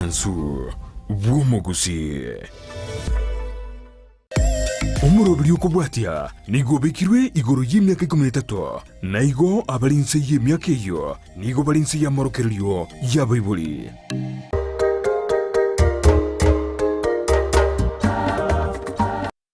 omwansu bw'omogusii. Omoroberi okobwatia nigo obekirwe igoro y'emiaka ikomi na etato, na igo abare inse y'emiaka eyio nigo bare inse y'amorokererio y'abaibori.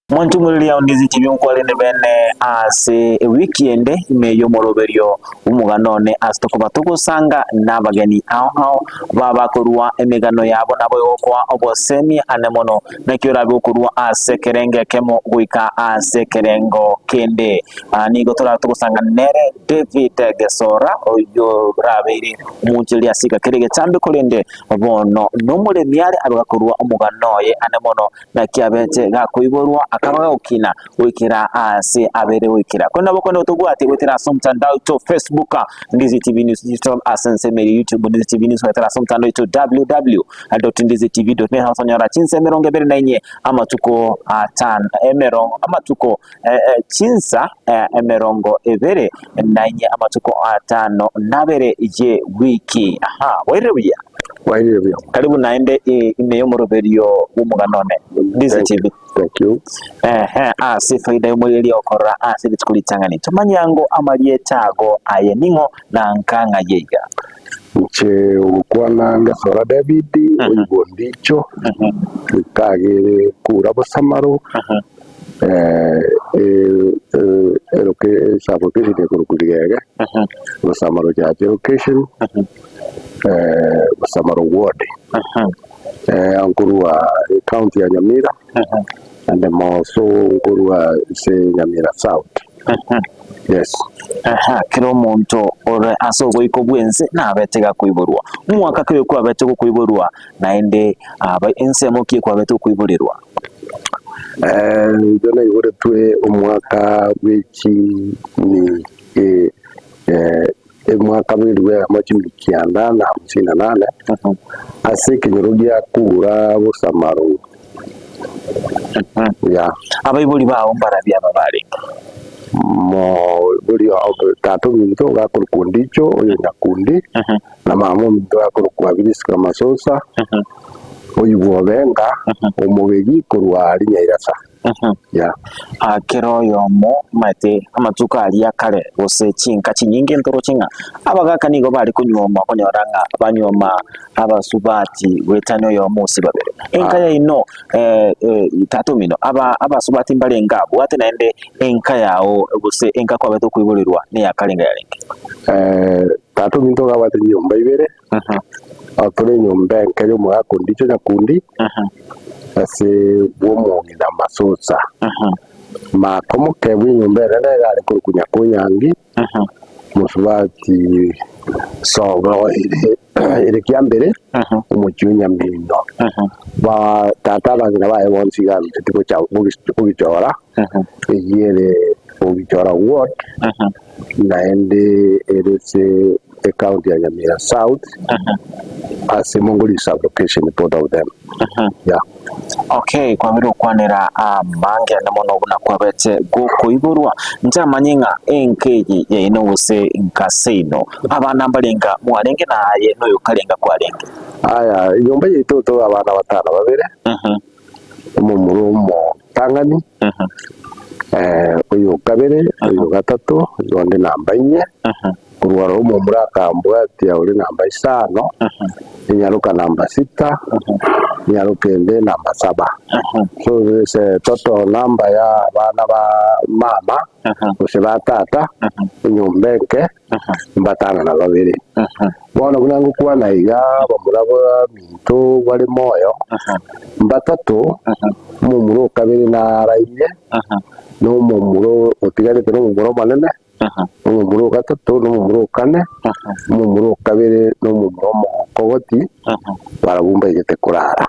Mwanche omoreri ao Ndizi TV nkwarende bene ase ewiki ende ime y'omoroberio bw'omogano one ase tokoba togosanga nabageni ao ao babakorua emegano yabo nabo egokoa obosemia ane mono naki orabe okorua ase ekerengo ekemo goika ase ekerengo kende. Aa nigo torabe togosanga nere David Gesora oyio orabeire omoncheri ase egakera egetambe korende bono nomoremi are abe gakorua omogano oye ane mono Naki abete gakoiborwa, akaba gagokina goikera aase abeire goikera. Korende nabo kore tobwate goetera ase omotandao oito Facebook, Ndizi TV News Digital, ase ensemo eria YouTube, Ndizi TV News, goetera ase omotandao oito www.ndizitv.net otonyora chinsa emerongo ebere na inye amatuko atano emerongo amatuko eh, chinsa eh, emerongo ebere na inye amatuko atano na abere ye wiki. Aha, bwairire buya. Bwairire buya. Karibu naende ime y'omoroberio bw'omogano one. Ndizi TV. Thank you. Ehe, ase efaida y'omoreri okorora ase rituko ritang'ani. Tomanye ango amarieta ago aye ning'o na nka ng'ai iga. Inche ogokwana Ngesora David, oibo Ndicho, nkagere kura Bosamaro, Sub-location ekorokwa Rigege, Bosamaro Church location, Bosamaro ward, nkorwa ecounty ya Nyamira, naende moso nkorwa ase Nyamira South, yes. Aha, kera omonto ore ase ogoika bw'ense nabete gakoiborwa. Omwaka ki oyo kwabete gokoiborwa, naende aba ensemo ki ekwabete gokoiborerwa? Inche naiboretwe omwaka bwe chimi omwaka bwe elifu eyemo chimia kianda na hamsini na nane, ase ekenyoro gia Kura Bosamaro. Yeah. Abaibori bao mbarabwo aba barenge? Moibori tata ominto iga akorokwa Ondicho oyo Nyakundi, na mama ominto iga akorokwa Priska Masosa. Oigwe obenga omobegi korwa aria Nyairasa. Yeah. Ah, kera oyomo omanyete amatuko aria akare gose chinka chinyinge ntoroche ng'a abagaka nigo bare konyuoma okonyora ng'a banyuoma abasubati goetania oyomo gose babere. Enka yaino eh, eh, tata omino aba abasubati mbarenge abwate naende enka yao gose enka kwabete okoiborerwa neyakare enga yarenge. Eh, tata ominto iga abwate chinyomba ibere, Tore enyomba enke y'omogaka ondicho nyakundi, ase bw'omong'ina Masosa. Mako moke bw'enyomba ere nigo are korokwa Nyakonyangi, mosubati sobo ere ere kiambere, omochie o Nyamino. Ba tata abang'ina baye bonsi iga arusetie gocha gogichora, eyio ere gogichora ward, naende ere ase ecounty ya Nyamira South ase Mongoli sub location both of them yeah. Okay, kwabire okwanera amange ane mono buna kwabete gokoiborwa nchamanye ng'a enka eye yaino gose nka seino abana mbarenga mwarenge na aye noyo karenga kwarenge. Aya enyomba yaito tore abana batano babere omomura omotang'ani oyo okabere oyo ogatato oyo onde namba inye Korwa ororo omomura akambwatia ore namba isano, enyaroka namba sita, enyaroka ende namba saba. So ase total number ya abana ba mama gose ba tata, enyomba enke mbatano na babere. Bono buna ngokwana iga abamura baminto bare moyo, mbatato, omomura o kabere naraire, na omomura otigarete na omomura omonene. Omomura o gatato, na omomura o kane, omomura o kabere, na omomura omokogoti, barabwo mbaigete korara.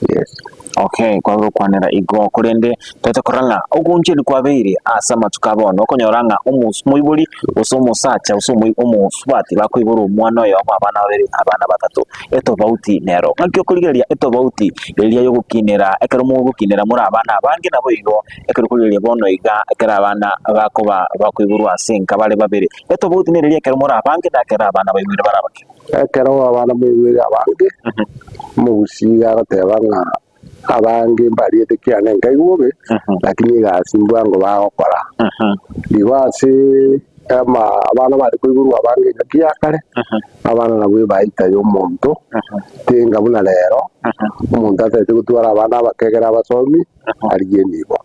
Yes. Okay, kwaba gokwanera igo korende toete korora ng'a ogoonchorwa kwabeire ase amatuko a bono okonyora ng'a omos moibori gose omosacha gose omoi omosubati bakoibora omwana oyomo abana babere abana batato etofauti nero. Ng'aki okorigereria etofauti eria yogokinera ekero mogokinera more abana abange naboigo Ekero okorigereria bono iga, ekero abana bakoba bakoiborwa ase enka bare babere, etobauti nereria ekero more abange na ekero abana baiboire bare abake. Ekero abana baiboire abange, omo. Omogusii iga agoteba ng'a abange mbariete kiane nkaigwa bobe, lakini egasi mbwango bagokora. Igo ase ama abana bare koiborwa abange engaki ya kare, abana nabwo ebaita ya omonto, tenga buna rero, omonto atagete gotwara abana abake ekero abasomi, arigie enibo,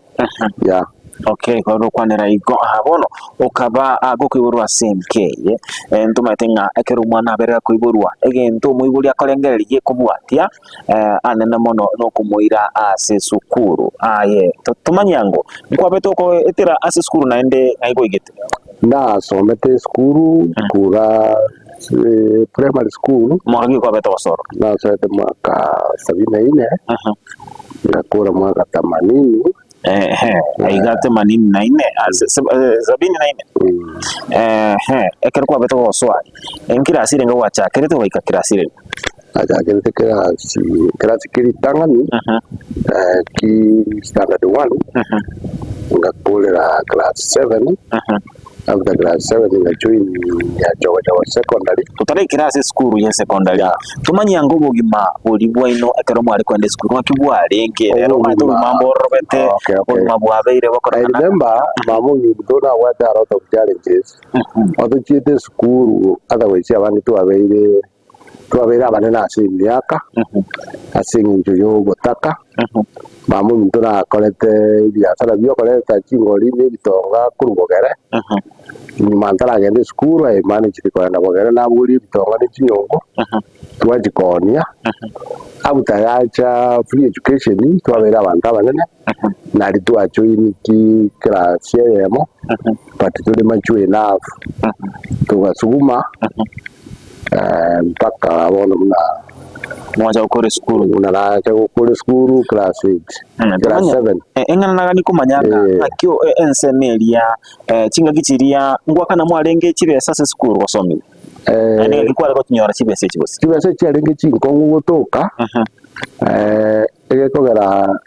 yeah. Okay, korwa okwanera igo aha bono okaba gokoiborwa ase enka eye, ntomanyete ng'a ekero omwana aberire akoiborwa, egento omoibori akorengereria gekobwatia anene mono nokomoira ase esukuru. Aye tomanye ango, nkwabete okoetera ase esukuru naende ng'ai gwaigete? Nasomete esukuru kura primary school. Mwaka ki kwabete gosora? Nasoete mwaka sabini na ine, ngakora mwaka themanini. Ehe, aiga themanini na ine, sabini na ine. Ehe, ekero kwabete gosoa, enkirasi erenge gwachakerete goika kirasi erenge? Nachakerete kirasi kirasi kia ritang'ani, ki standard one, ngakorera class seven, after class seven ngajoin Nyachogochogo secondary. Totaraikera ase esukuru ya secondary, Yeah. tomanye anga obogima boria bwaino ekero mware kogenda esukuru ng'aki bwarenge? Rero omanyete Obogima- obogima mbororobete, Okay, okay. obogima bwabeire I bokorokana. remember mama ominto nabwate a lot of challenges, otochiete esukuru otherwise abange twabeire Twabeire abanene ase emiaka, ase engencho y'ogotaka, mama ominto nakorete ebiasara biokoreta chingori na ebitonga korwa bogere, nyuma ntaragenda esukuru I managed kogenda bogere nabogoria ebitonga ne chinyongo, twachikoonia, after yacha free education twabeire abanto abanene, nari twajoineti class eyemo, but tore mature enough, togasuguma. Mpaka bono buna Mwacha gokora esukuru. buna nacha gokora esukuru class eight, class seven. Eng'ana nagani komanya ng'a Eh. ng'aki o- e- ensemo eria chingaki chiria ngwakana mwarenge chibesa ase esukuru gosomigwa. Naende ng'aki kware gochinyora chibesa echi gose? Chibesa chiarenge chinkong'u gotoka, egekogera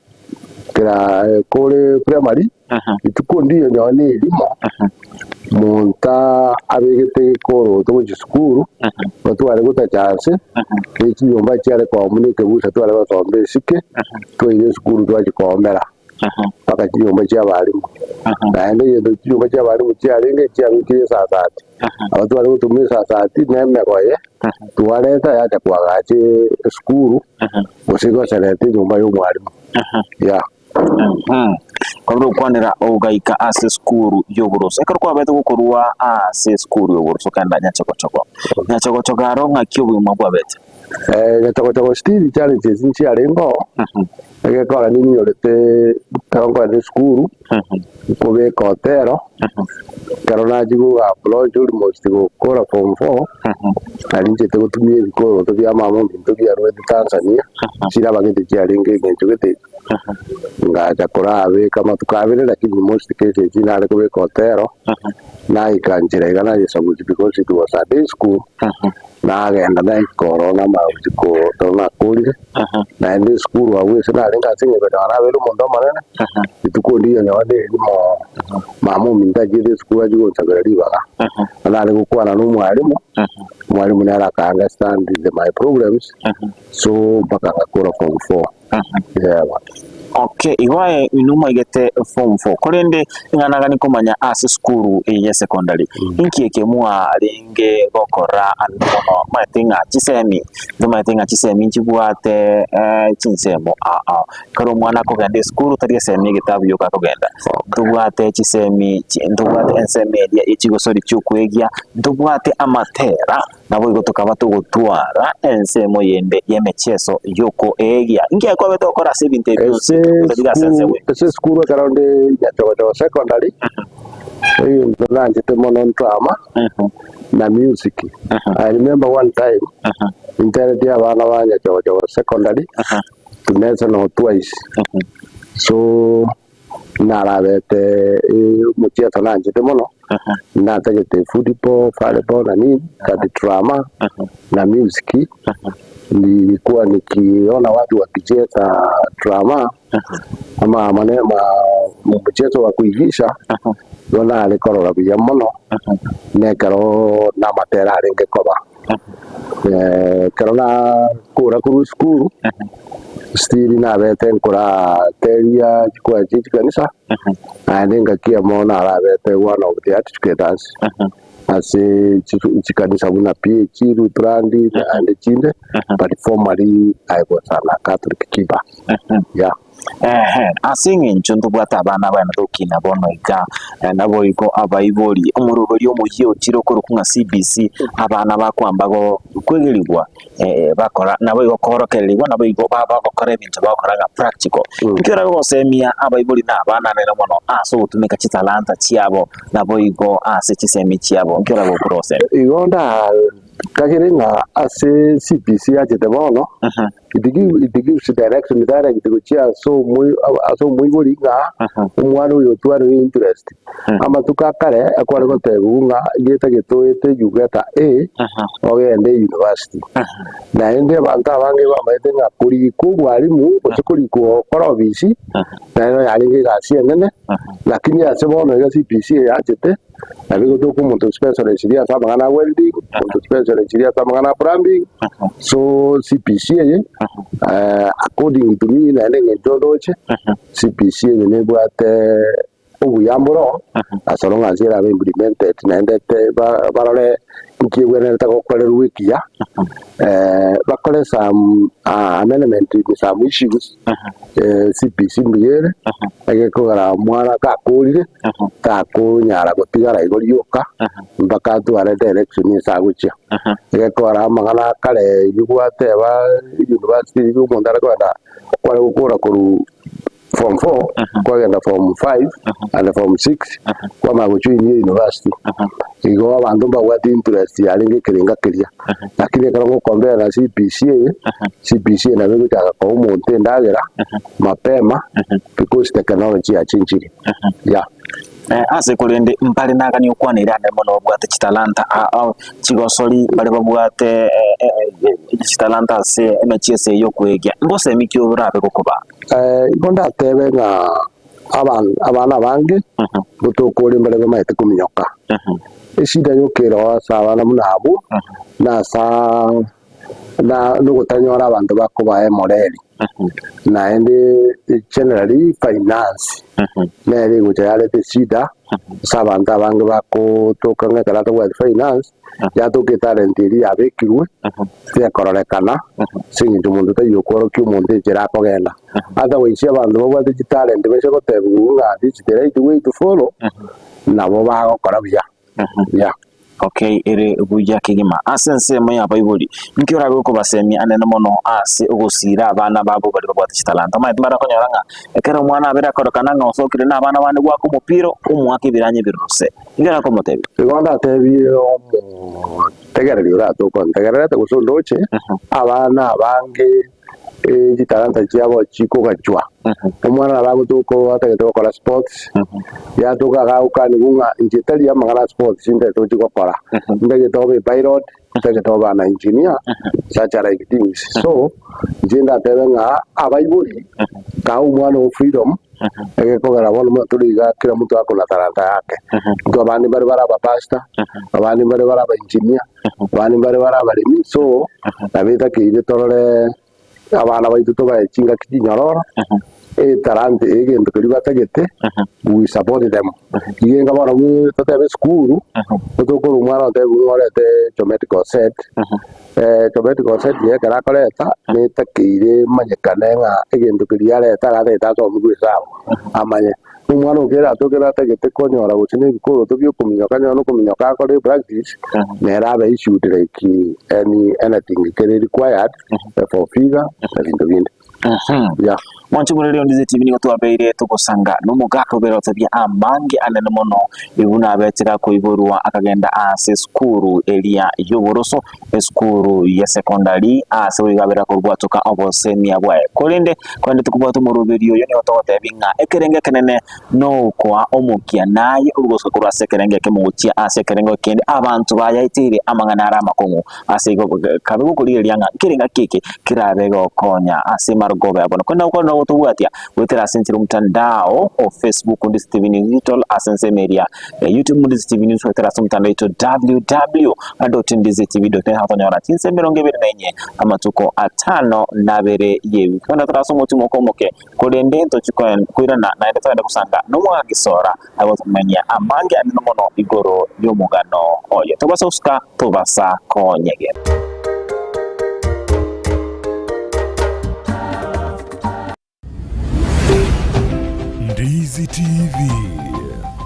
kera kore primary, Rituko ndiyo nonye nerimo, monto abegete gekoroto gochia sukuru, otware gotacha ase, ne chinyomba chiare koomwa na ekebusa tware gosomba esike, twaira esukuru twachia koomera, mpaka chinyomba chia abalimu. Naende egento chinyomba chia abalimu chiarenge chiabekire esasati, aba tware gotuma esasati na emegoye, twareta yacha koagacha esukuru, gose gosereta enyomba ya omwalimu, yeah. Korende gokwanera ogaika ase esukuru y'oboroso. Ekero kwabete gokorwa ase esukuru y'oboroso okagenda Nyachogochogo. Nyachogochogo aro ng'aki obogima bwabete? Nyachogochogo still challenges nchiarenge oo, egekora ninyorete ekero nkoenda esukuru, nkobeka otero, ekero nachia go approach almost gokora form four, nari nchete gotumia ebikoroto bia mama ominto biarwete Tanzania, chiraba gete chiarenge eng'encho gete. Ngacha korabeka amatuko abere lakini most cases nare kobeka otero, naika nchera iga nayesabusia because it was a day school, nagenda naika ororo namanya gochia ko ekero nakorire, naende esukuru abwo ase narenge ase eng'encho nonye nabeire omonto omonene, rituko riria nonye nerimo mama ominto achiete esukuru achie gonsabera ribaga, nare gokwana na omwalimu, omwalimu nere aka understand my problems, so mpaka ngakora form four. Yeah. Okay, igo aye inwe mwaigete form 4 korende ing'ana gani komanya ase esukuru eye ya secondary inki eke mwarenge gokora ande mono maete ng'a chisemi ntomaete ng'a chisemi nchibwate chinsemo ao ao ekero omwana akogenda esukuru tari esemi egetabu yoka akogenda ntobwate chisemi ntobwate ensemo eria ye chigosori chiokwegia ntobwate amatera. Naboigo tokaba togotwara ensemo yende y'emecheso y'okoegia. Inki akwabete gokora ase ebinto ebi bionsi Ase otatiga ase ensemo esukuru eye? ase esukuru ekero nde Nyachogochogo Secondary, egento nanchete mono ndrama na music. I remember one time, nteretie abana ba Nyachogochogo Secondary to national twice. So, Narabete omochieso nanchete mono, natagete football, volleyball na nini, but drama na music nilikuwa nikiona watu wakicheza drama ama mane ma mchezo wa kuigisha igo nare korora buya mono, na ekero namatera arenge koba. Ekero nakora korwa esukuru, still nabete nkorateria chikwaya chie chikanisa, naende engaki emo narabete one of the educators ase chikanisa buna PAG, Lutheran naende chinde, but formally I was an Catholic keeper, yeah. Eeh, ase eng'encho ntobwate abana abaene togokina bono iga, naboigo abaibori, omoroberi omoyia ochire okorokwa ng'a CBC, abana bakwamba go kwegerigwa bakora naboigo koorokererigwa naboigo ba bagokora ebinto bagokora ng'a practical. Inki orabe gosemia abaibori na abana nere mono ase ogotumeka chitalanta chiabo naboigo ase chisemi chiabo, inki orabe gokora gosemia? Igo ndakagere ng'a ase CBC yachete bono, It give, it gives direction direct gochia ase omoi ase omoibori ng'a omwana oyo otwarire interest. Amatuko a kare ekware gotebiwa ng'a getagete oete you get a A ogende university. Naende abanto abange bamaete ng'a korikwa obwalimu gose korikwa gokora obisi nero yarenge egasi enene, lakini ase bono iga CBC eyachete. Nabo egotoka omonto specialist ase amang'ana a welding, omonto specialist ase amang'ana a plumbing, so CPC eye according to me naende eng'encho ndoche, CPC eye nebwate obuya mboro, as long as erabe implemented naende te ba- barore nki ebwenerete gokorerwa ekiya, bakore some amendment in some issues. CPC mbuya ere, egekogera omwana gakorire, takonyara gotigara igo rioka, mpaka atware direction ase agochia. Egekogera amang'ana a kare eywo gwateba university eywo omonto are kogenda kware gokora korwa form four, kwagenda form five and form six, kwamanya gojoinia university. Igo abanto mbabwate interest yarenge ekerenga keria. Lakini ekero ngokombera na CBC eye, CBC eye nabo egochaka koa omonto endagera mapema because technology yachenchire, yeah. Ase korende mbare nagani okwana ere ande mono babwate chitalanta ao chigosori mbare babwate chitalanta ase emechieso eye y'okwegia. Mbosemi ki orabe gokobaa? Igo ndatebe ng'a abana abange gotoka ore mbare bamaete kominyoka. Eshida yoka eroo ase abana buna abwo, nasa na nogotanyora abanto bakobaa emoreri, naende generally finance nere egocha yareta eshida ase abanto abange bakotoka ng'a ekero atabwati finance, yatoka etalent eria yabekirwe, tekororekana ase eng'encho monto taiyo okworokia omonto enchera akogenda. Otherwise abanto babwate chitalent baise gotebiwa ng'a this is the right way to follow, nabo bagokora buya, yeah. Okay, ere buya kegima. Ase ensemo y'abaibori, inki orabe okobasemia anene mono ase ogosiira abana babo baria babwate chitalanta? Omanyete mbarakonyora ng'a ekero omwana abeire akorokana ng'a osokire na abana bande goaka omopira, omoake ebiranya ebiruruse. Inki orakomotebia? Igo ndatebie omotegereri oratoke ontegererete gose ondoche, abana abange chitalanta chiabo chikogachwa. Omwana nabo agotoka atagete gokora sports, yatoka agagokanigwa ng'a inche tari amang'ana a sports ntagete gochia gokora, ntagete obe pilot, ntagete obe an engineer, such a like things. So, inche ndatebe ng'a abaibori, kaa omwana oo freedom, egekogera bono buna tore iga kera omonto akona talanta yake. Intwe abande mbare bare abapastor, abande mbare bare abaengineer, Abande mbare bare abaremi, so nabo etakeire torore abana baito tobae chingaki chinyororo, etalanta eye egento keria batagete, we support them. Iga enga bono buna totebe esukuru, otokorwa omwana otebe buna orete geometrical set, geometrical set eye ekero akoreta, netakeire emanyekane ng'a egento keria areta iga atagete asomigwe esabu, amanye. Omwana oria eratoke natagete konyora gose nebikoroto biokominyoka onye nokominyoka akore epractice nere abe issued like any anything kere required for figure na binto binde yeah. Mwanche omoreri onde TV nigo twabeire togosanga nomogaka obere otebia amange anene mono buna abete gakoiborwa akagenda ase esukuru eria y'oboroso esukuru ya secondary ase boigo abere akobwatoka obosemia bwaye. Korende korende tokobwata omoroberio oyo nigo togotebi ng'a ekerengo ekenene nokoa omokia naye ogosoka korwa ase ekerengo ekemo gochia ase ekerengo ekende abanto bayaeteire amang'ana are amakong'u ase igo kabe gokorigereria ng'a nkerengo ki eke kerabe gokonya ase marogoba ya bono. Korende nabo. gotobwatia goetera ase enchera omotandao o Facebook Ndisi TV News Digital ase ensemo eria ya YouTube Ndisi TV News goetera ase omotandao oito www.ndisitv.net gotonyora chinsa 24 amatuko atano na abere y'ewiki. Bono tore ase omotimoka omoke korende ntochi koirana naende togende gosanga nomwagisora agotomanyia amange anene mono igoro y'omogano oye. Tobasa gosuka, tobasa konyegera. Ndizi TV,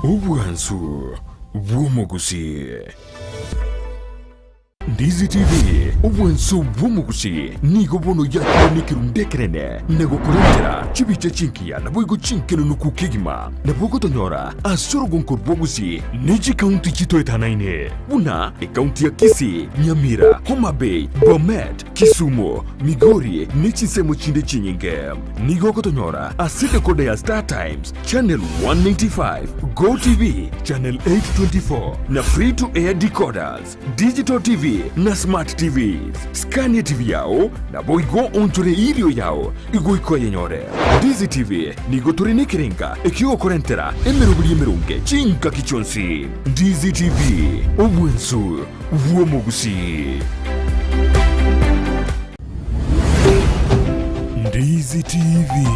obwansu bw'omogusii. Ndizi TV, obwansu bw'omogusii, nigo bono yakire nekerundu ekenene na gokorentera chibicha chingiya naboigo chinkenunuku kegima. Nabo ogotonyora ase orogonko rw'ogusii ne chikaunti chitoetanaine buna ekaunti ya Kisii, Nyamira, Homa Bay, Bomet, Kisumu, Migori ne chinsemo chinde chinyinge. Nigo ogotonyora ase decoder ya Star Times, Channel 195, Go TV, Channel 824 na Free to Air decoders, Digital TV na Smart TVs. Scan TV yao naboigo onchore irio yao igoika oyenyore. Ndizi TV nigo tore nekerenga ekiogokorentera emeroberi emeronge chingaki chionsi. Ndizi TV, obwensu bw'omogusii. Ndizi TV,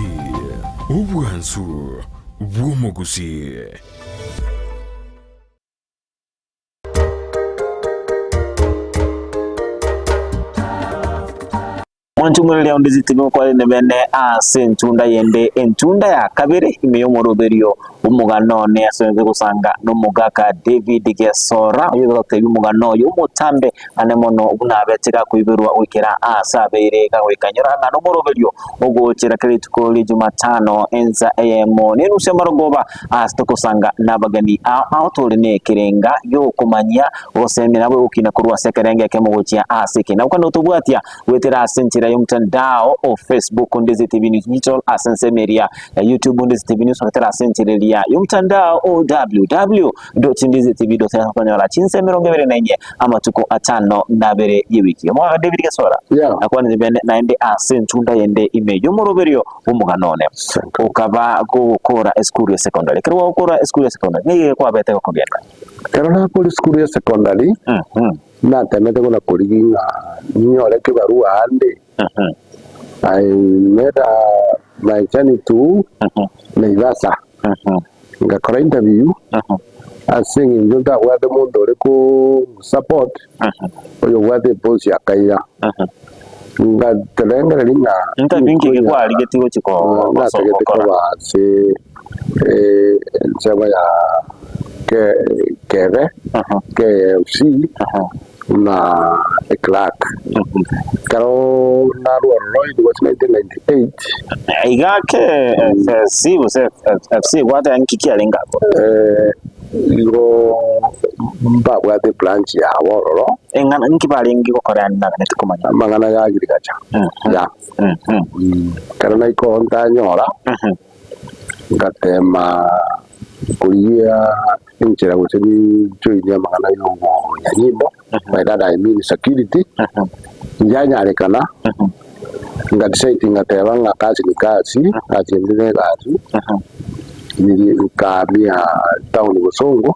obwansu bw'omogusii. Mwanche omoreria onde zitibe okwarende bene ase entunda yende, entunda ya kabere ime y'omoroberio bw'omogano one ase onde gosanga nomogaka David Gesora, oyo ogotebia omogano oyo omotambe ane mono buna abete gakoiberwa goikera aase abeire gagoika. Nyora ng'a nomoroberio ogochera kera rituko ria Jumatano ensa eyemo nenusu y'amarogoba ase tokosanga nabageni ao ao tore nekerenga giokomanyia gosemia nabo egokina korwa ase ekerengo ekemo gochia ase ekende. Nabo kande otobwatia goetera ase enchera y'omotandao o Facebook Ndizi TV News Digital ase ensemo eria ya YouTube Ndizi TV News goetera ase enchera eria y'omotandao o www.ndizitv.net okonyora chinsa 24 amatuko atano na abere y'ewiki. Omogaka David Gesora Yeah. nakwanete bene naende ase entunda yende ime y'omoroberio bw'omogano one okaba gogokora esukuru ya secondary. Ekero gwagokora esukuru ya secondary nigo kwabete gokogenda. Ekero nakora esukuru ya secondary, natemete buna korigia ng'a ninyore kebarua aande, I made a my journey to Naivasha, ngakora interview ase eng'encho ntabwate monto ore ko support, oyobwate eposi akaira. Ngaterengereria ng'a Interview nki nkonya- kwarigetie gochia ko- goso- natagete gokora? koba ase ensemo ya kebe KFC buna eclerk. Ekero narwa ororo it was 1998. Iga KFC gose FC gwateba nki kiarenge abwo? Igo mbabwate ebranch yabo ororo. Eng'ana nki barenge gokora yaani naganeti komanya? Amang'ana ya agriculture ya. Ekero naika oo ntanyora, ngatema korigia enchera gose nijoinie amang'ana ya obonyanyimbo, by that I mean security, njanyarekana, nga decide ngateba ng'a kazi ni kazi, egasi ende ne egasi, nkaamia town bosongo,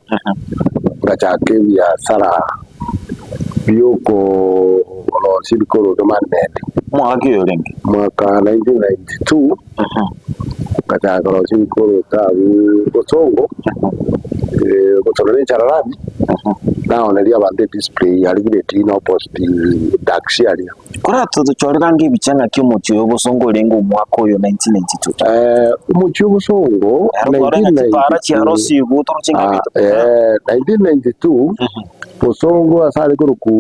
ngachaka ebiasara biokorosia ebikoroto man made. Omwaka ki oyo orenge? Mwaka 1992 ngachaka korosia ebikoroto abwo bosongo, gosona ne echararani, naoneria abanto edisplay aria grade ine opposite taxi aria. Koratotochorera ange ebicha ng'aki omochie oyo obosongo orenge omwaka oyo 1992. Omochie obosongo Ero kwarora ng'a chipara chiarosigwe toroche ng'a ebinto 1992 bosongo ase are korokwa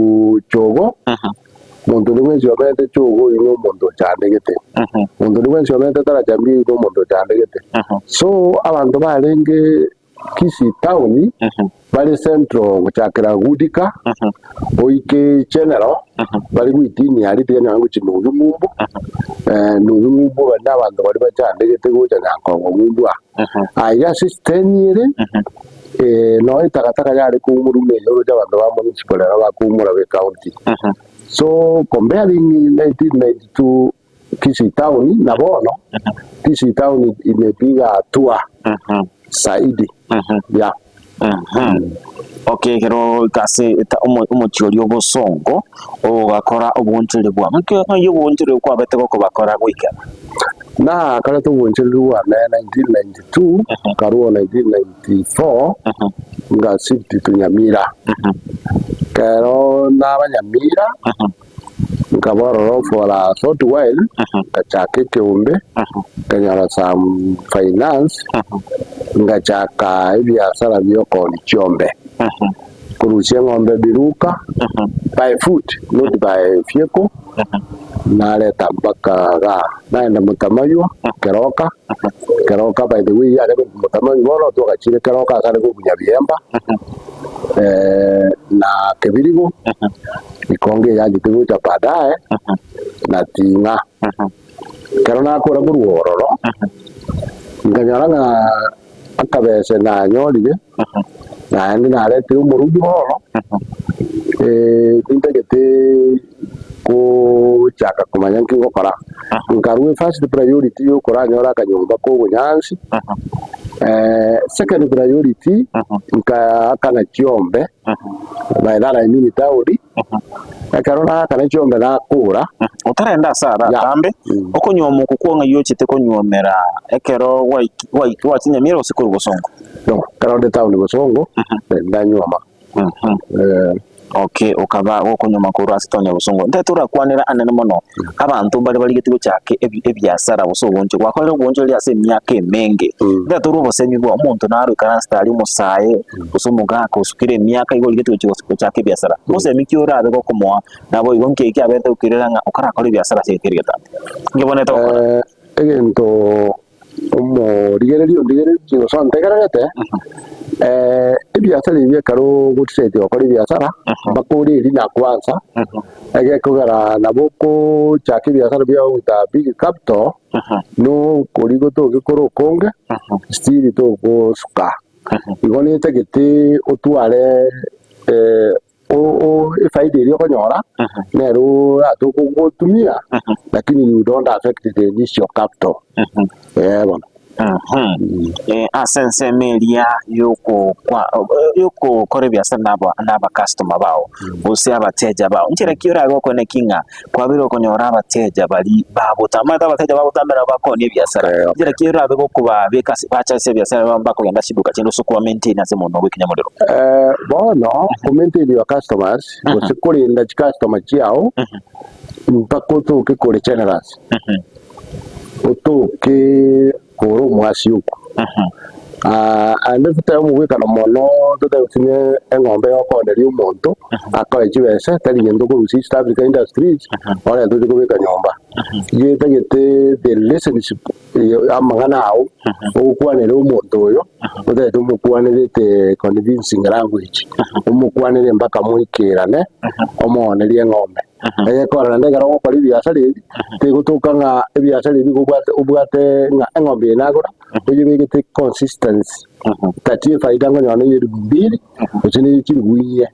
Chogo, monto onde bwensi oberete Chogo oyio na omonto ochandegete, monto onde bwensi oberete Taraja Mbili na omonto ochandegete. So abanto barenge Kisii town bare central gochakera Gudika goike General bare goitinia aria tiga nonye gochia Nubi ng'umbu Nubi ng'umbu baria na abanto baria bachandegete gocha Nyankongo ng'umbu aa. Aiga ase esiteni ere noo etagataka yare koumorwa buna eye oroche abanto ba municipal aba bakoumora ba ecounty. So comparing 1992. Kisii town na bono Kisii town imepiga hatua zaidi yeah. Okay, ekero goika ase eta omo omochie oria obosongo, ogakora oboonchoreria bwao. Naki ng'ai oboonchoreria kwabete gokobakora goikera? Nakorete oboonchoreria bwane 1992, nkarua 1994, nga shift to Nyamira. Ekero naba Nyamira, nkaba ororo for a short while, ngachaka ekeombe, nkanyora some finance, ngachaka ebiasara bia okoonia chiombe, korusia eng'ombe biruka by foot not by vehicle, nareta mpaka igaa, naenda Mutamaywa, Keroka, Keroka by the way yare Mutamaywa bono twagachire Keroka ase are kobunya biemba, na Kebirigo. Ikongo eyachete gocha baadaye, na ting'a. Ekero nakora korwa ororo, nkanyora ng'a akabese nanyorire, naende naretire omorugi bono, nintagete gochaka komanya nki ngokora. Nkarua efirst priority ya okoranyora akanyomba ka obonyansi, second priority, nkaakana chiombe. By that I mean taoni, ekero naakana chiombe nakora. Otarenda ase ara Yeah. atambe, okonyuoma oko kwa ng'ai ochete konyuomera ekero gwaiki gwaiki gwachinyamire gose korwa bosongo? No, ekero nde town bosongo, ndanyuoma. Eh, Okay, okaba gokonyuoma korwa ase town ya bosongo. Ntagete torakwanera anene mono, abanto mbare barigeti gochaka ebi ebiasara gose obonche, gwakorire obonchoreria ase emiaka emenge. Ntagete torwe obosemi bwa omonto naro oikaransete aria omosae, gose omogaka osukire emiaka igo origetie gochia gochaka ebiasara, mosemi ki orabe gokomoa? Naboigo nki eki aberete gokerera ng'a okarakore ebiasara ase egeka egetambe? Nki obwenerete gokora? Egento omorigereria ondigereretie gose ontegererete, ebiasara ebi ekero ogotisaidi gokora ebiasara, mpaka ore erina kwanza, egekogera nabo okochaka ebiasara biago with a big capital, nokorigo togekora okonge, still togosuka. Igo netagete otware efaida eria okonyora nero oratoke gotumia lakini you don't affect the initial capital eh bono. Ase ensemo eria yokokora ebiasara na abacustomer bao gose abateja bao, nchera ki orabe gokwana ki ng'a kwabeire okonyora abateja baria bagotama, omanyete abateja bagotama nabo bakonia ebiasara, nchera ki orabe gokobabeka ase bache ase ebiasara nabo bakogenda ase chiduka chiaino ase okoba maintain ase omonwa bwa ekenyamorero? Bono ko maintain your customers gose korenda chicustomer chiao mpaka otoke kore generous, otoke kore omwasioku. Aende totebe omogwekano mono totebe gose ne eng'ombe yokoneria omonto akoe chibesa tari gento okorusia East Africa Industries orente oche kobeka nyomba. Getagete the relationship amang'ana ao ogokwanera omonto oyo otagete omokwanerete convincing language omokwanere mpaka moikerane omoonerie eng'ombe. Egekora naende ekero ogokora ebiasara ebi tegotoka ng'a ebiasara ebi igo obwate obwate ng'a eng'ombe eye nagora oyebegete consistency tati efaida nkonyora na ey'elifu mbili gose na eye chilifu inye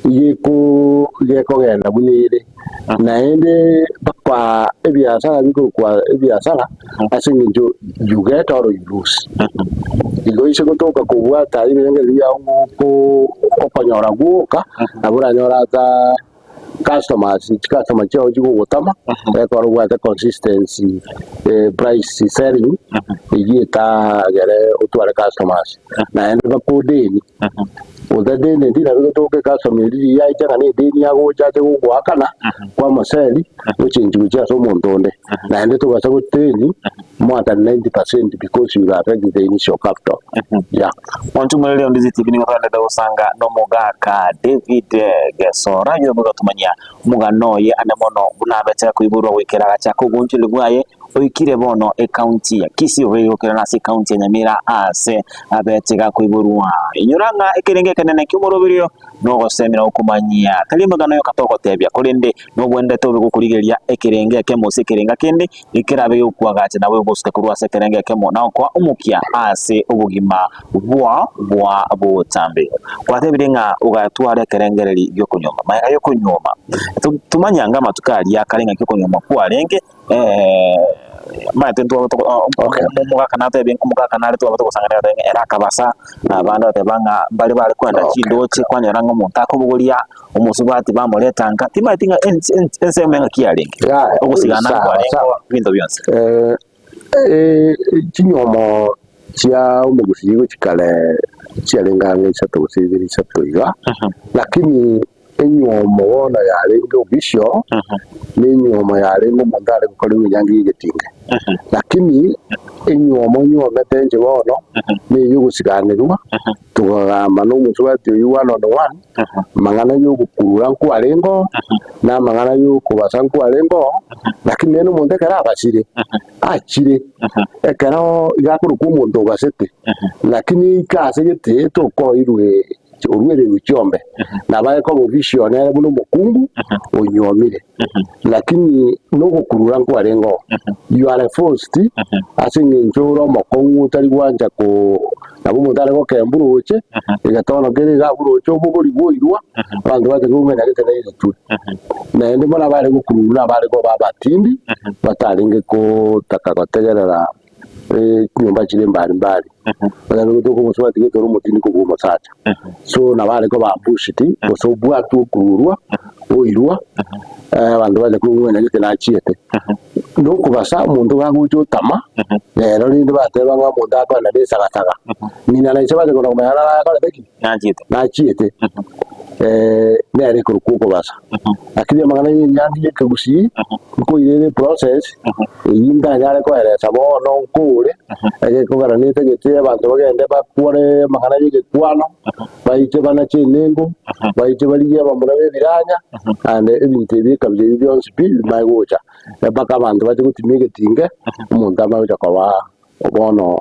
igeko gekogenda buna ere. Naende mpaka ebiasara bikorokwa ebiasara ase eng'encho you get or you lose. Igo ase gotoka kobwata ebirengererio biago ng'o oko okonyora gwoka nabo oranyore ata customers, chicustomer chiago chigogotama, ekero obwate consistency price selling, eyio etagere otware customers. Naende bakodeni, otadeneti nabo egotoka ecustomer eria riria yacha ng'a na edeni agocha ache gogoakana, kwamoseli, ochengi gochia ase omonto onde. Naende tobasa goteni more than 90 percent because you will affect the initial capital. Yeah. Monto omoreri onde TV nigo togendete gosanga nomogaka David Gesora oyio ogotomanyia omogano oye ande mono buna abete koiborwa goikera agachaka obonchori bwaye. Oikire bono ekaunti ya Kisii obeire gokerana ase ekaunti ya Nyamira aase abete gakoiborwa. Inyora ng'a ekerengo ekenene ki'omoroberio nogosemera gokomanyia, tari emegano yoka togotebia, korende nobwenerete obe gokorigereria ekerengo ekemo gose ekerenga kende ekerabe gegokoagacha naboigo gosuka korwa ase ekerengo ekemo na gokoa omokia ase obogima bwao bwa botambe. Gwatebire ng'a ogatwara ekerengereri gi'okonyuoma. Magega y'okonyuoma, tomanya anga amatuko aria akare ng'aki okonyuoma kwarenge, Omanyete ntwaba toko Okay. omogaka natebie omogaka nare twaba togosang'ana agateba ng'a ere akabasa, na abande bateba ng'a mbare bare koenda Okay. chindoche kwanyora ng'a omonto akobogoria omosubati bamoreta nka, timanyeti ng'a ens- ens- ensemo engaki yarenge, Yaya, ogosigana sawa, nkwarenge sawa. ebinto bionsi. Eh, chinyomo chia omogusii gochia kare chiarenge ang'e isato gose ibere isato iga, lakini Enyuomo bono yarenge obisio, na enyuomo yarenge omonto are gokorerwa enyangi y'egetinge. Lakini enyuomo onyuomete inche bono, neyio ogosiganerwa, tokagamba na omosubati oyio one on one, amang'ana ya ogokurura nkwarenge oo, na amang'ana ya okobasa nkwarenge oo, lakini nere omonto ekero abasire, achire, ekero iga akorokwa omonto obasete, lakini ika ase gete tokoirwe oruererwe chiombe, nabo aye koba official nere buna omokungu onyuomire, lakini nogokurura nkwarenge oo, you are forced ase eng'encho ore omokong'u otari gwancha ko nabo omonto are gokemba oroche, egetono kere iga abwo oroche obogorigwe oirwa, abanto bacha koumera gete na egetwe. Naende bono abare gokururwa nabare koba abatindi, batarenge kotaka gotegerera. chinyomba chire mbari mbari, onye gotoka omosubati gete ore omotindi kobua omosacha. So nabo are koba ambushed, gose obwatwe okururwa, oirwa, abanto bacha koigwa ng'a gete nachiete. Nokobasa omonto gagocha otama, rero rende bateba ng'a omonto akorenda na esagasaga, ng'ina na ise bacha kona komanya naro akorete ki? Nachiete. Nachiete, nere ekorokwa okobasa. Lakini amang'ana ya enyangi ya ekegusii, nkoira ere eprocess, eyio ntanyare koeresa bono nkore, egekogera netagete abanto bagende bakwore amang'ana ya egekwano, baiche banache enengo, baiche barigie abamura ba ebiranya, naende ebinto ebi ekabira ebi bionsi pi bimanye gocha, mpaka abanto bache gotimia egetinge, omonto amanye gocha koba bono.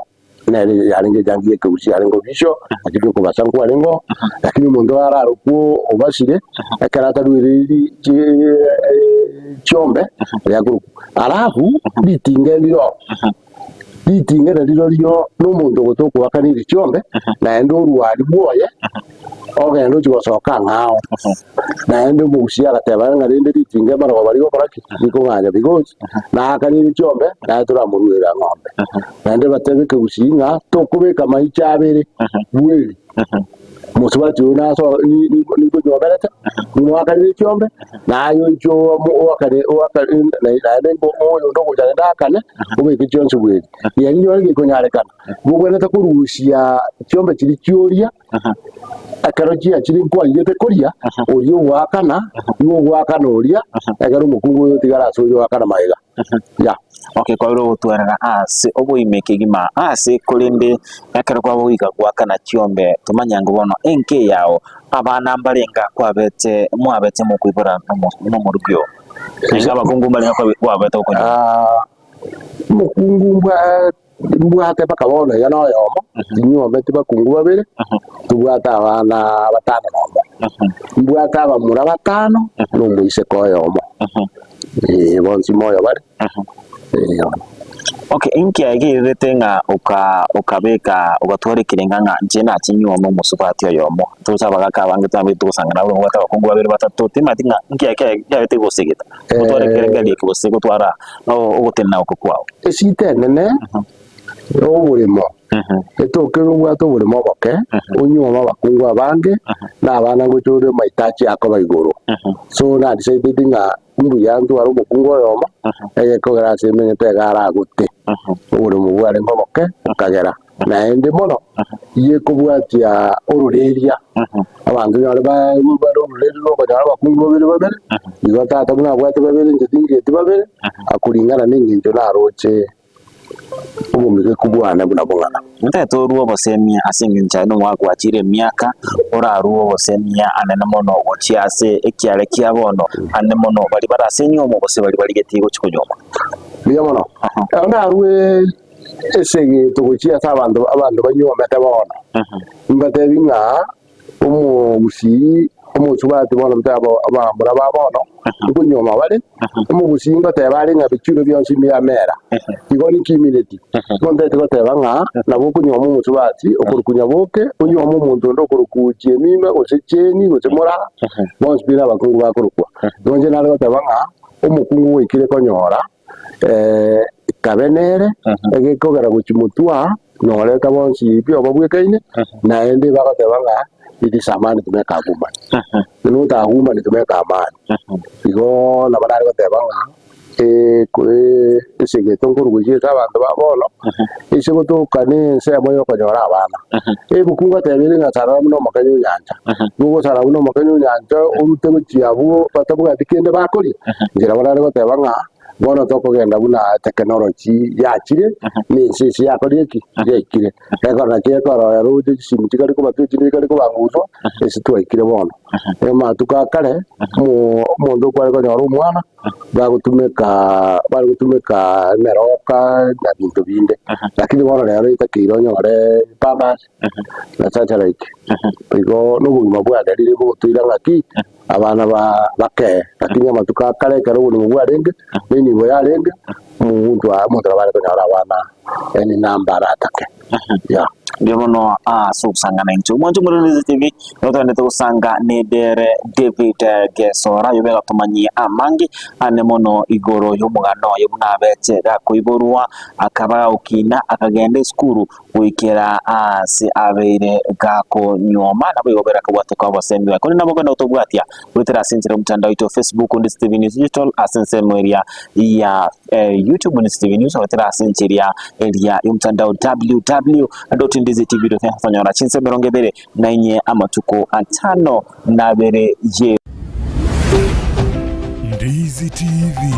Nere yarenge enyangi y'ekegusii yarenge obisio, lakini okobasa nkwarenge oo, lakini omonto ararokwe obasire, ekero ataruereiri chiombe, riakorokwa. Alafu ritinga rire oo, ritinga narirorio na omonto ogocha okoakanirie chiombe, naende orwari bwoye, ogende ochie gosoka ang'ao. Naende omogusii agateba ng'a rende ritinga amarogoba rigokora ki? Rikong'anya because naakanirie chiombe, naye toramoruera ng'ombe. Naende batebe ekegusii ng'a tokobeka amaicho abere bweri, mosubati oyo naso ni- ni- nikonyomerete, nimwakanire chiombe, naye oiche oamo oakane oakane naende oyonde ogocha naende aakane, obeke chionsi bweri. Riaria riria rikonyarekana, bobwenerete korusia chiombe chiria chioria. Ekero chiachire nkwarigete koria, oria ogoakana, nigo ogoakana oria, ekero omokungu oyo otigara ase oria oakana magega. Yeah. Okay, kwabeire ogotwerera ase oboime kegima ase korende ekero kwaba goika goakana chiombe tomanya ng'a bono enka eyao abana mbarenga kwabete mwabete mokoibora nomo- nomorugi oo. Naende abakungu mbarenga kwabe kwabete gokonyora. Ah, omokungu mbwa Mbwate mpaka bono iga noyomo, tinywometi bakungu babere, tobwate abana batano nomo. Mbwate abamura batano, na omoiseke oyomo. Eh, bonsi moyo bare. Eh, bono. Okay, inki aegererete ng'a oka okabeka ogatwara ekerenga ng'a inche nachinywome omosubati oyomo? Toche abagaka abange twabete togosangana abwo babwate abakungu babere batato, timanyeti ng'a inki eke kiabete gosegeta gotwara ekerengerio eke gose gotwara ogotenena oko kwao. Esita enene y'oboremo, etoke obwate oboremo oboke, onyuome abakungu abange, na abana ngocha ore mahitaji akoba igoro. So na decided ng'a mbuya ntware omokungu oyomo, egekogera ase emenyete iga aragote. Oboremo bwarenge oboke, bokagera. Naende mono, yekobwatia ororeria, abanto nyore bare ororeria rwokonyora abakungu babere babere, igo tata buna abwate babere inche tingeti babere, akoringana na engencho naroche obomigeku bwane buna bong'ana. Ntagete orue obosemia ase engencho aye nomogaka gwachire emiaka, orarue obosemia anene mono gochia ase ekiare kia bono, anene mono baria bare ase enyiomo gose baria barigetie gochia konyuoma. Mbuya mono. Ekero narue esegeto gochia ase abanto abanto banyuomete bono, mbatebi ng'a omogusii omosubati bono mbe abo abamura ba bono, nkonyuoma bare, omogusii ngoteba are ng'a bichuro bionsi mbiamera, igo ninki imineti? Igo ntagete goteba ng'a nabo okonyuoma omosubati okorokwa nyaboke, onyuome omonto onde okorokwa chiemima gose cheni gose moraa, bonsi pi nabakungu bakorokwa. Igo inche nare goteba ng'a omokungu goikire konyora kabe nere, egekogera gochia motwe aa, noreta bonsi pi obabwekaine, naende bagoteba ng'a it is a man to make a woman, not a woman to make a man. Igo nabo nare goteba ng'a esegeto nkorwa gochia ase abanto ba bono, ase gotoka na ensemo ya okonyora abana. Ebuku ngoteba ere ng'a sarara buna omokenye o nyancha, nigo ogosara buna omokenye o nyancha orute gochia abwo batabwati kende bakoria, inche nabo nare goteba ng'a bono tokogenda buna technology yachire, na ense ase yakorire ki? Yaikire. Ekero naki ekero roche chisimi chikare kobatwa echinde chikare kobanguswa, ase twaikire bono. Amatuko a kare, omo omonto okware konyora omwana, bagotumeka bare gotumeka emeroka na binto binde, lakini bono rero etakeire onyore pampers na satellite. Igo na obogima bwagerire bogotoira ng'aki, abana ba bakee, lakini amatuko a kare ekero oborimo bwarenge, na enibo yarenge, omonto omonto nabo are konyora abana any number aratake, yeah. Mbuya mono ase ogosanga naintwe. Omwancho omorero TV nigo togenderete gosanga nedere David Gesora oyo begotomanyia amange ane mono igoro y'omogano oye buna abete gakoiborwa akaba gagokina akagenda esukuru goikera aase abeire gakonyuoma naboigo bere akabwate kwa obosemi bwaye. Korende nabo okogenda gotobwatia goetera ase enchera y'omotandao oito Facebook Ndisi TV News Digital ase ensemo eria ya YouTube Ndisi TV News goetera ase enchera eria y'omotandao www.ndizitv.net okonyora chinsa emerongo ebere na inye amatuko atano na abere ye. Ndizi TV,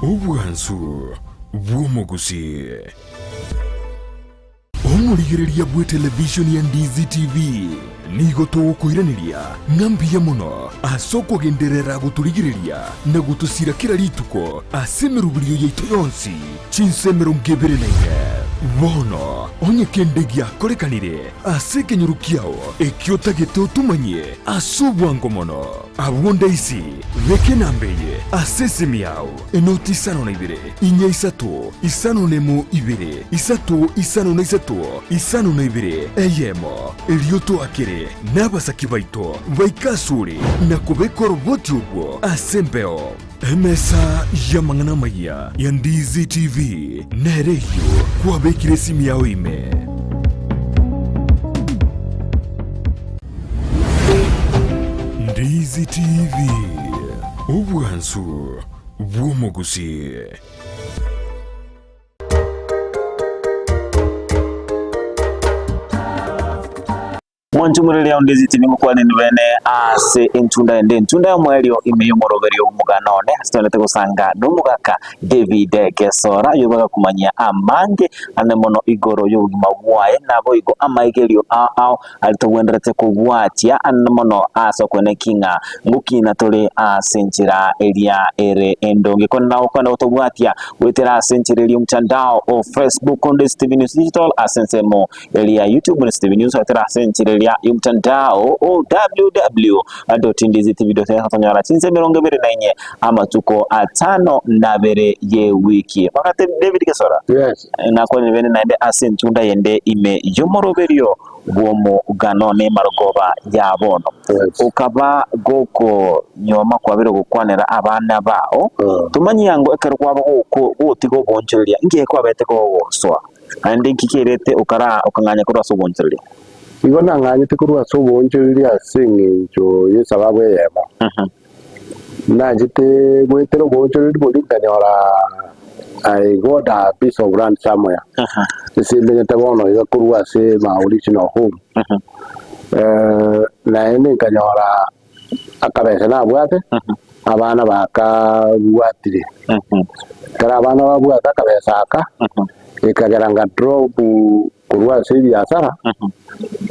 obwansu bw'omogusii. Omorigereria bw'etelevishoni ya Ndizi TV nigo togokoiraneria ng'a mbuya mono ase okogenderera gotorigereria na gotosira kera rituko ase emeroberio yaito yonsi chinsa 24. Bono onye kende giakorekanire ase ekenyoro kiao ekio otagete otomanyie ase obwango mono, abwo ndaisi beka enamba eye ase esimi yao. Enoti isano na ibere, inya isato, isano nemo ibere, isato isano na isato, isano na ibere, eyemo. Erio toakere nabasaki baito baike asore na kobeka oroboti orwo ase embeo. Emesa y'amang'ana amayia ya Ndizi TV nere eyio kwabekire esimi yao ime. Ndizi TV, obwansu bw'omogusii. Mwanche omoreri ao Ndizi TV ngokwaneni bene ase entunda ende entunda y'omoerio ime y'omoroberio bw'omogano one ase twenete gosanga nomogaka David Gesora oyo bagakumanyia amange ane mono igoro y'obogima bwaye naboigo amaigerio ao ao Aria togwenerete kobwatia anene mono ase okweneki ng'a ngokina tore ase enchera eria ere endonge. Korende nabo okogenda gotobwatia goetera ase enchera eria omotandao o Facebook onde Steven News Digital ase ensemo eria ya YouTube onde Steven News goetera ase enchera eria y'omotandao o www.ndizitv.net otonyora chinsa 24 amatuko atano na abere y'ewiki. Bagate David Gesora. Yes. Nakwanire bene naende ase entunda yende ime y'omoroberio bw'omogano nemarogoba ya bono. Okaba gokonyuoma kwabire gokwanera abana bao, tomanyia ango ekero kwaba gotiga oboonchoreria, inki kwabete kogosoa, naende inki kerete okara okang'anya korwa ase oboonchoreria? Igo nang'anyete korwa ase oboonchoreria ase engencho y'esababu eyemo. Nachete goetera oboonchoreria boria nkanyora I got a piece of land somewhere. Ase mbenyete bono iga korwa ase my original home. Naende nkanyora akabesa nabwate, abana bakabwatire. Ekero abana babwate akabesa aka, ekagera nga drop Korwa ase ebiasara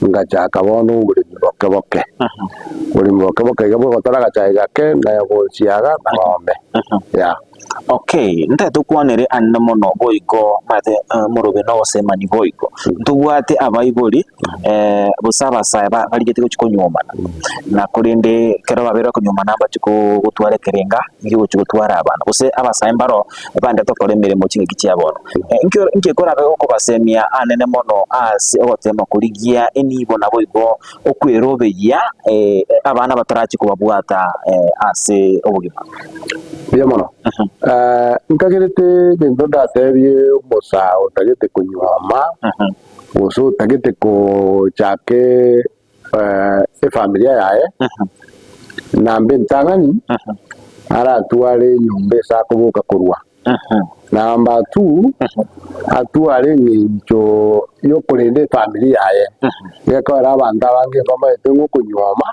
ngachaka bono oboremi boke boke, oboremi boke boke iga bwogotora agachae gake na bonsiaga na ng'ombe, yeah. Okay, ntagete tokwanere anene mono boigo omanyete morobe na ogosemani boigo. Ntobwate abaibori gose abasae barigete gochia konyuomana, na korende ekero babeire bakonyuomana mbachie gotwara ekerenga ekegochia gotwara abana, gose abasae mbaro baendete gokora emeremo chingaki chia bono. Inki ekorabe gokobasemia anene mono ase ogotema korigia enibo naboigo okwerobeyia abana batarachie kobabwata ase obogima? Mbuya mono. Nkagerete egento ndatebie omosae otagete konyuoma, gose otagete kochaka efamilia yaye, namba entang'ani, aratware enyomba ase akoboka korwa. Namba two, atware eng'encho yokorenda efamiri yaye, gekogera abanto abange mbamaete ng'a okonyuoma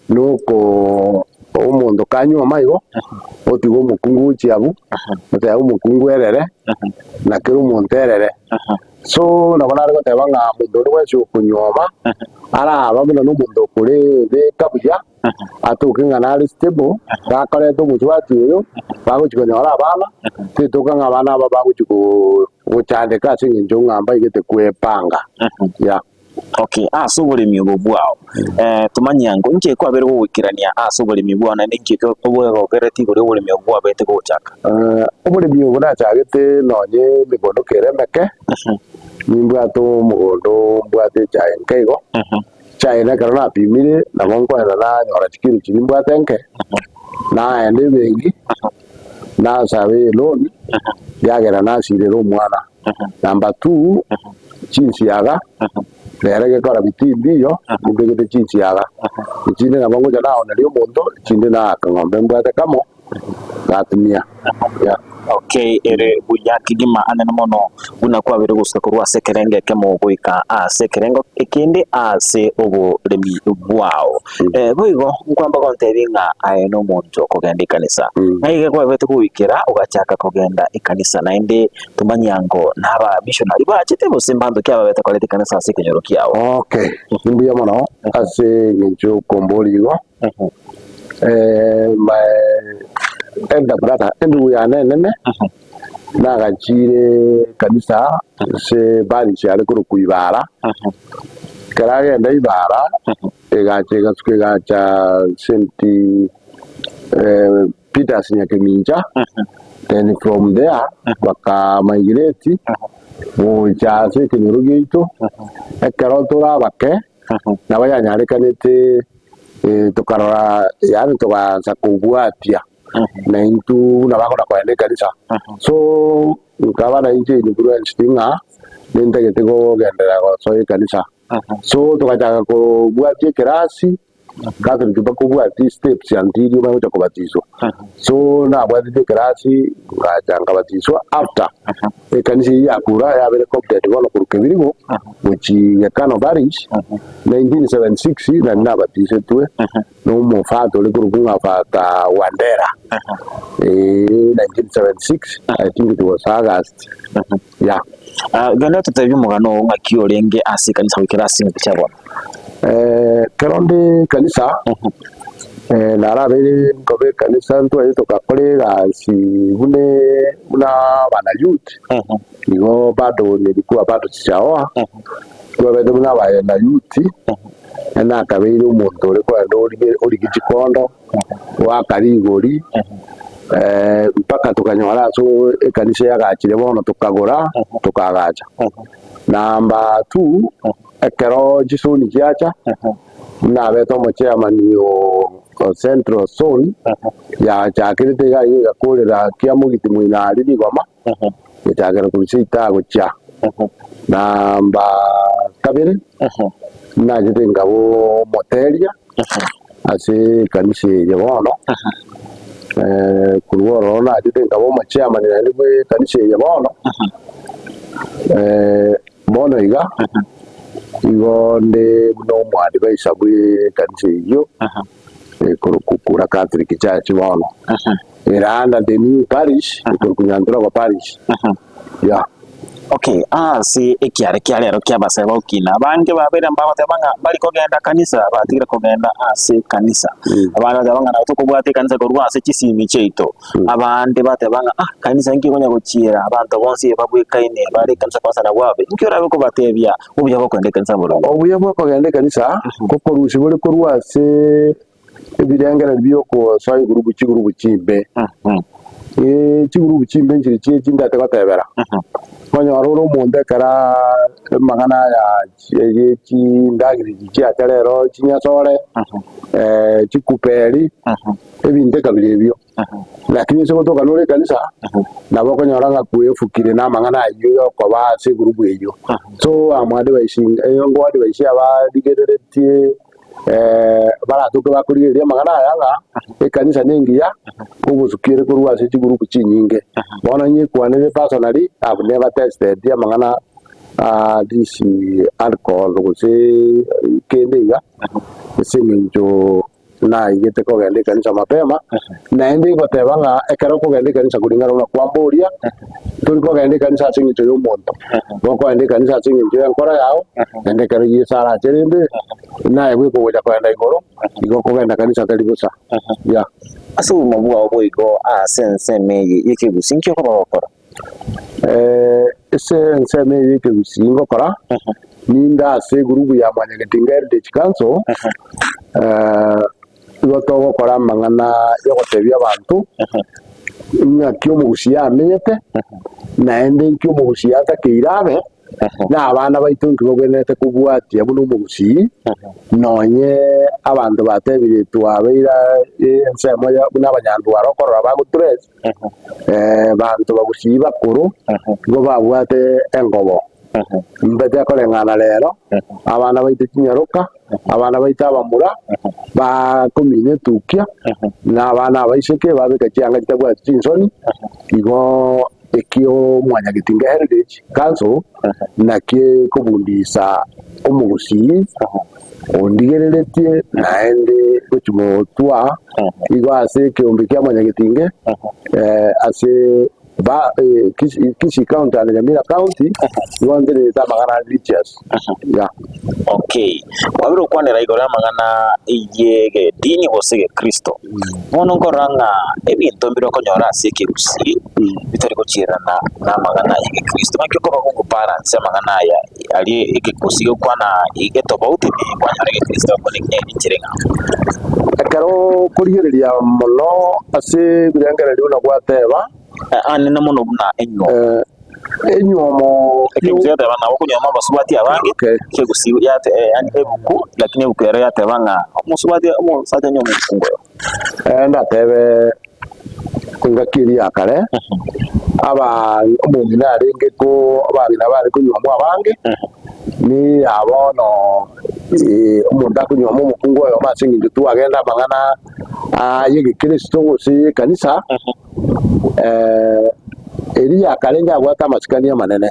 noko omonto kanyuoma igo, otiga omokungu gochia abwo, oteba omokungu erere, na kera omonto erere. So nabo nare goteba ng'a monto onde bwensi okonyuoma, araba buna na omonto okorebeka buya, atoke ng'a nare stable, gakoreta omosubati oyo, bagochia konyora abana, tetoka ng'a abana aba bagochia gochandeka ase eng'encho ng'a mbaigete kwepanga, yeah. Okay, ase oboremi obo bwao, tomanye ango inki kwabeire gogoikerania ase oboremi bwao naende inki obogokereti igoro y'oboremi obo bwabete gochaka? Oboremi obo nachagete nonye emegondo kere emeke, nimbwate omogondo mbwate echae nke igo, echae ere ekero napimire nabo nkoenda nanyora chikiro chiria mbwate nke, naenda ebenki, nasaba eloan, yagera nasirera omwana. Number two, chinsiaga, rero egekora bitii mbiyo, nimbegete chinsiaga, echinde nabo ngocha naoneria omonto, echinde naaka ng'ombe mbwate kamo, natumia, yeah. Okay, ere buya kegima anene mono buna kwabeire gosuka korwa ase ekerengo ekemo goika ase ekerengo ekende ase oboremi bwao. Boigo nkwamba gontebia ng'a aye nomonto okogenda ekanisa. Ng'ai iga kwabete goikera ogachaka kogenda ekanisa naende tomanye ango naba missionary bachete gose mbanto ki ababete koreta ekanisa ase ekenyoro kiao? Okay, mbuya mono ase eng'encho yokomboria igo. My elder brother, endugu yane enene, nagachire ekanisa ase parish are korokwa Ibara. Ekero agenda Ibara, egacha egasuka egacha St. Peters Nyakemincha, then from there baka migrate gocha ase ekenyoro giaito, ekero tore abake, nabo yanyarekanete tokarora yaani togaansa kobwatia na intwe buna bakona kogenda ekanisa. So nkaba nainche influenced ng'a nintagete kogenderera gosoa ekanisa. So togachaka kobwatia ekerasi, Catholic bakobwatia steps until omanye gocha kobatiswa. So nabwatete ekerasi ngacha nkabatiswa after ekanisa eyio yakura yabere completed bono korwa Kebirigo gochia Gekano parish 1976 nari nabatisetwe na omofata ore korokwa ng'a Father Wandera 1976 I think it was August yeah. Genda ototebie omogano oo ng'aki orenge ase ekanisa goikera ase chingaki chia bono. Ekero nde ekanisa, narabeire nkoba ekanisa ntwaye togakora egasi buna buna abana youth, igo bado nilikuwa bado sijaoa, twabete buna abana youth, nakabeire omonto ore kogenda orige origie chikondo, goaka rigori, mpaka tokanyora ase ekanisa yagachire bono tokagora, tokaagacha. Number two, Ekero chisoni chiacha, nabete omochairman o Central Zone, yachakerete iga iga egakorera Kiamogiti moino aria rigoma, egachakera korwa seita gochia namba kabere, nachete nkaba omoteria ase ekanisa eye bono, korwa ororo nachete nkaba omochairman naende bwe ekanisa eye bono. Bono iga, igo nde buna omoadviser bw'ekanisa eyio, ekorokwa Kura Catholic Church bono, ere under the new parish, ekorokwa Nyantrogo Parish, yeah. Okay, ase ekiare kia rero ki'abasae bagokina, abange babeire mbagoteba ng'a mbari kogenda kanisa, batigire kogenda ase ekanisa. Abande bateba ng'a nabo tokobwata ekanisa korwa ase chisimi chiaito. Abande bateba ng'a ah, kanisa inki konya gochiera, abanto bonsi babwekaine bare ekanisa kwansa nabwo abe. Inki orabe kobatebia obuya bwa kogenda ekanisa boronge? Obuya bwa kogenda ekanisa, ngokorusia bore korwa ase ebirengererio bi'okosoa egurubu chigurubu chimbe. Chigurubu chimbe nchiri chie chindate gotebera. Okonyora ore omonto ekero amang'ana aya ye chindagera echi chiacha rero chinyasore, chikuperi, ebinto ekabira ebio. Lakini ase gotoka nore ekanisa, nabo okonyora ng'a kwefukire na amang'ana ayio yokoba ase egurubu eyio. So am advising, ngo advise abarigereretie baratoke bakorigereria amang'ana aya ng'a ekanisa nengiya, obosuki ere korwa ase chigurubu chinyinge. Bono nyekwanere personally, I've never tested amang'ana this alcohol gose kende iga, ase eng'encho naigete kogenda ekanisa mapema, naende ngoteba ng'a ekero okogenda ekanisa koringana buna kwamboria, tori kogenda ekanisa ase eng'encho ya omonto, gokogenda ekanisa ase eng'encho y'enkoro yao, naende ekero Yeso arache rende, naye bweka ogocha kogenda igoro, igo okogenda kanisa tari bosa, yeah. Ase obogima bwao boigo ase ensemo eye y'ekegusii, inki okoba gokora? Ase ensemo eye y'ekegusii ngokora, ninde ase egurubu ya Mwanyagetinga Heritage Council, igo togokora amang'ana yogotebia abanto ng'aki omogusii amenyete, naende nki omogusii atakeire abe, na abana baito nki babwenerete kobwatia buna omogusii, nonye abanto batebire twabeire ensemo ya buna abanyandwara okorora bagotrace. Banto bagusii bakoro nigo babwate engobo, mbete koreng'ana rero, abana baito chinyaroka, abana baito abamura, bakomina etukia, na abana abaiseke babeka chianga chitabwati chinsoni, igo ekio mwanyagetinga heritage council nakio ekobundisa omogusii Ondigereretie naende gochia gotwa igo ase ekeombe kia Mwanyagetinge, ase ba Kisii County and Nyamira County, igo ntenerete amang'ana a religious, yeah. Okay, kwabire gokwanera igoro y'amang'ana y'egedini gose egekristo. Bono nkorora ng'a ebinto mbire okonyora ase ekegusii bitari gochiererana namang'ana y'egekristo. Naki okoba gokobalance amang'ana aya aria ekegusii gokwana etofauti na kwanyora egekristo buna enchera eng'ao? Ekero okorigereria mono ase ebirengererio buna gwateba. Anene mono buna enywomo. Enywomo. Ekegusii yateba ng'a okonyuoma abasubati abange, Okay. ekegusii yate yaani ebuku, lakini ebuku ero yateba ng'a omosubati omosacha anyuome omokungu oyomo. Ndatebe engaki eria ya kare, aba omong'ina arenge ko abang'ina bare konyuomwa abange, ni ya bono omonto akonyuoma omokungu oyomo ase eng'encho twagenda amang'ana y'egekristo gose y'ekanisa. Eria ya kare yabwate amasikani amanene.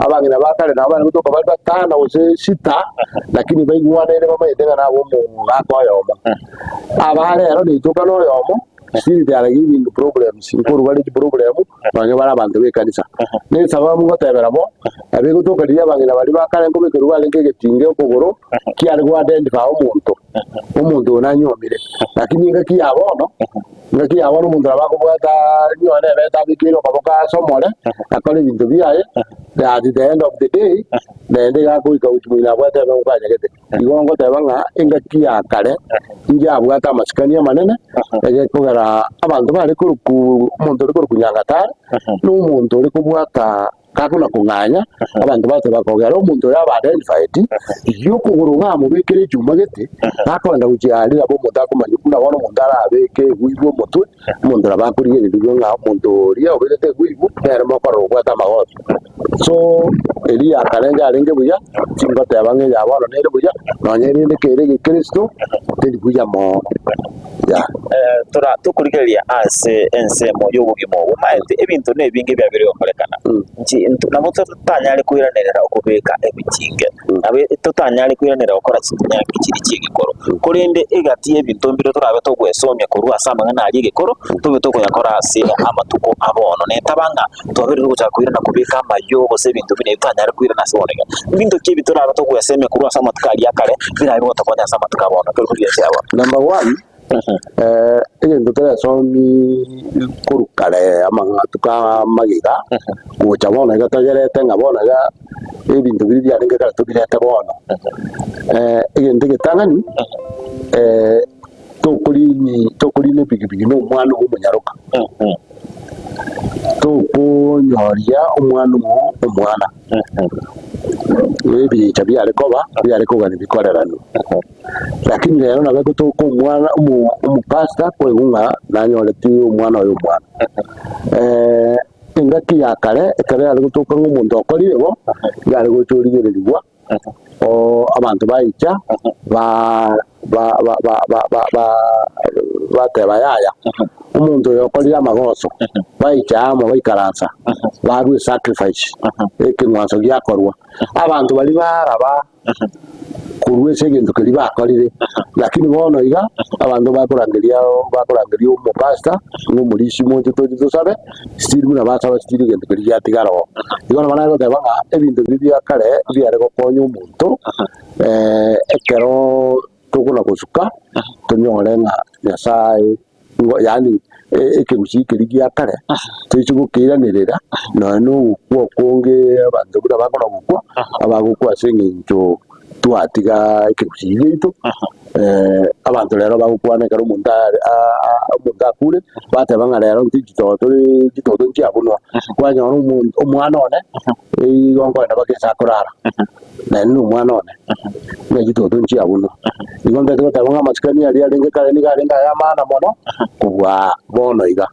Abang'ina ba kare nabo bare gotoka bare batano gose sita, lakini baigwanaine bamanyete ng'a nabo omogaka oyomo. Aba rero nitoka na oyomo, still they are giving problems, nkorwa bare chiproblem nonye bare abanto b'ekanisa. Na esababu ngotebera bo, nabo egotoka riria abang'ina baria ba kare nkobekerwa barenge egetinga okogoro, kiare go identify omonto, omonto oyo nanyuomire. Lakini engaki ya bono. Engaki ya bono omonto nabo akobwata rirorio nebete abekeire okoboko ase omore, akore ebinto biaye, at the end of the day, naende iga agoika gochia moino abwate ebe nkonyegete. Igo ngoteba ng'a engaki ya kare, inche abwate amasikani amanene, egekogera abanto bare korokwa omonto ore korokwa Nyangatare, na omonto ore kobwata. Gakona kong'anya, abanto bateba kogera omonto oyo abe identified, rigia okogoro ng'a amobekere echuma gete, gakoenda gochia aria nabo omonto akomanya buna bono omonto arabeke egwigwa omotwe, omonto nabo akorigererigwe ng'a omonto oria obegete egwigwa nere mokorora obwate amagoso. So, Eria ya kare yarenge buya, tingoteba ng'a eya bono nere buya, nonya erinde kere egekristo, teri buya mono. Yeah. Eh, tora tokorigereria ase ensemo y'obogima obo, omanyete ebinto nebinge biabeire gokorekana. Mm. Nchi nto- nabo totanyare koiranerera okobeka ebitinge, Mm. nabo totanyare koiranerera gokora chinyangi chiria chi'egekoro. Korende egati y'ebinto mbire torabe togwesomia korwa ase amang'ana aria egekoro, tobe tokoyakora ase amatuko a bono. Netaba ng'a twabeire togochaka koirana kobeka amayio gose ebinto buna ebi totanyare koirana ase bono iga. Mbinto ki ebi torabe togwesemia korwa ase amatuko aria a kare, birabe bigotokonya ase amatuko a bono? Ekero korigereria ase bono. Number one, egento toresomi korwa kare amatuko amagega, gocha bono iga togerete ng'a bono iga ebinto biria biarenge kare tobirete bono. Egento egetang'ani, tokorini tokorina epikipiki na omwana ogo omonyaroka, tokonyoria omwana ogo omwana, ebirecha biare koba biare kogania bikoreranwe. Lakini rero nabo egotoka omwana omo omopastor koigwa ng'a nanyoreti omwana oye omwana. Engaki ya kare ekero yare gotoka ng'a omonto okorire bo, yare gocha origererigwa oo abanto baicha ba ba ba ba ba ba ba bateba yaya, omonto oyo okorire amagoso, baicha amo baikaransa, barwa esacrifice, ekeng'wanso giakorwa. Abanto baria baraba korwa ase egento keria bakorire, lakini bono iga, abanto bakorangeria bakorangeria omopastor, ng'a omorisia moche toche tosabe, still buna basaba still egento keria giatigara oo. Igo nabo nagoteba ng'a ebinto biria bia kare biare gokonya omonto, ekero tokona gosuka, tonyore ng'a Nyasaye nigo yaani ekegusii keria gia kare, toise gokeiranerera nonya na ogokwa okonge abanto buna bakona gokwa, abagokwa ase eng'encho twatiga ekegusii giaito, abanto rero bagokwana ekero omonto are omonto akure, bateba ng'a rero intwe chitoto tore chitoto nchiabunwa, kwanyora omonto omwana one, igo nkoenda mpaka ase akorara. Naende nomwana one, ng'a chitoto nchiabunwa. Igo ntagete goteba ng'a amasikani aria arenge kare nigo arenge ay'amaana mono kobua bono iga.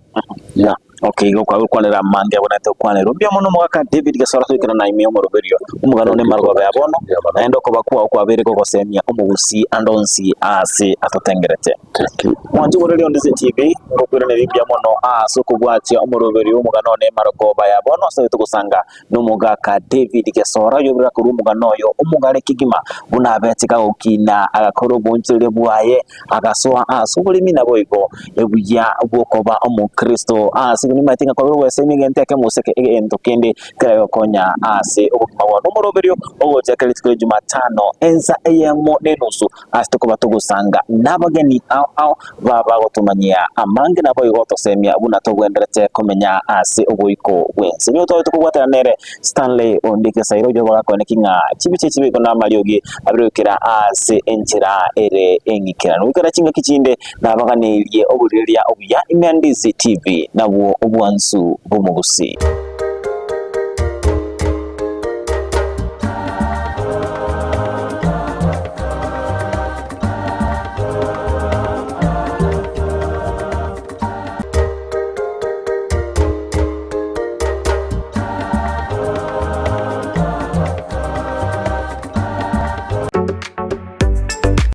Yeah. Okay, igo kwagokwanera amange abwenerete gokwanerwa. Mbuya mono omogaka David Gesora toikera na ime omoroberio. Omogano one marogoba ya bono, naende okoba kwao kwabeire gogosemia omogusii ande onsi aase atotengerete. Thank you. Mwanche oboreria onde ase TV, ngokoiraneria mbuya mono aase okobwatia omoroberio omogano one marogoba ya bono ase togosanga Nomogaka David Gesora oyoberera korwa omogano oyo omogare kegima, buna abete gagokina agakora obonchoreria bwaye, agasoa ase oboremi naboigo obuya bw'okoba omokristo. Ase igo nimaete ng'a kwabera ogwesemia egento ekemo gose egento kende keragokonya ase obogima bwao. Nomoroberio ogochaka rituko ria Jumatano ensa eyemo na enusu ase tokoba togosanga nabageni ao ao babagotomanyia amange naboigo gotosemia buna togwenderete komenya ase oboiko bw'ense. Nigo tware tokobwatana nere Stanley onde Gesairo oyio bagakoeneki ng'a chibicha echi biko namariogi abere goikera ase enchera ere eng'ikeranu. Goikera chingaki chinde nabaganeirie oborireria obuya ime ya Ndizi TV nabwo obwansu bw'omogusii.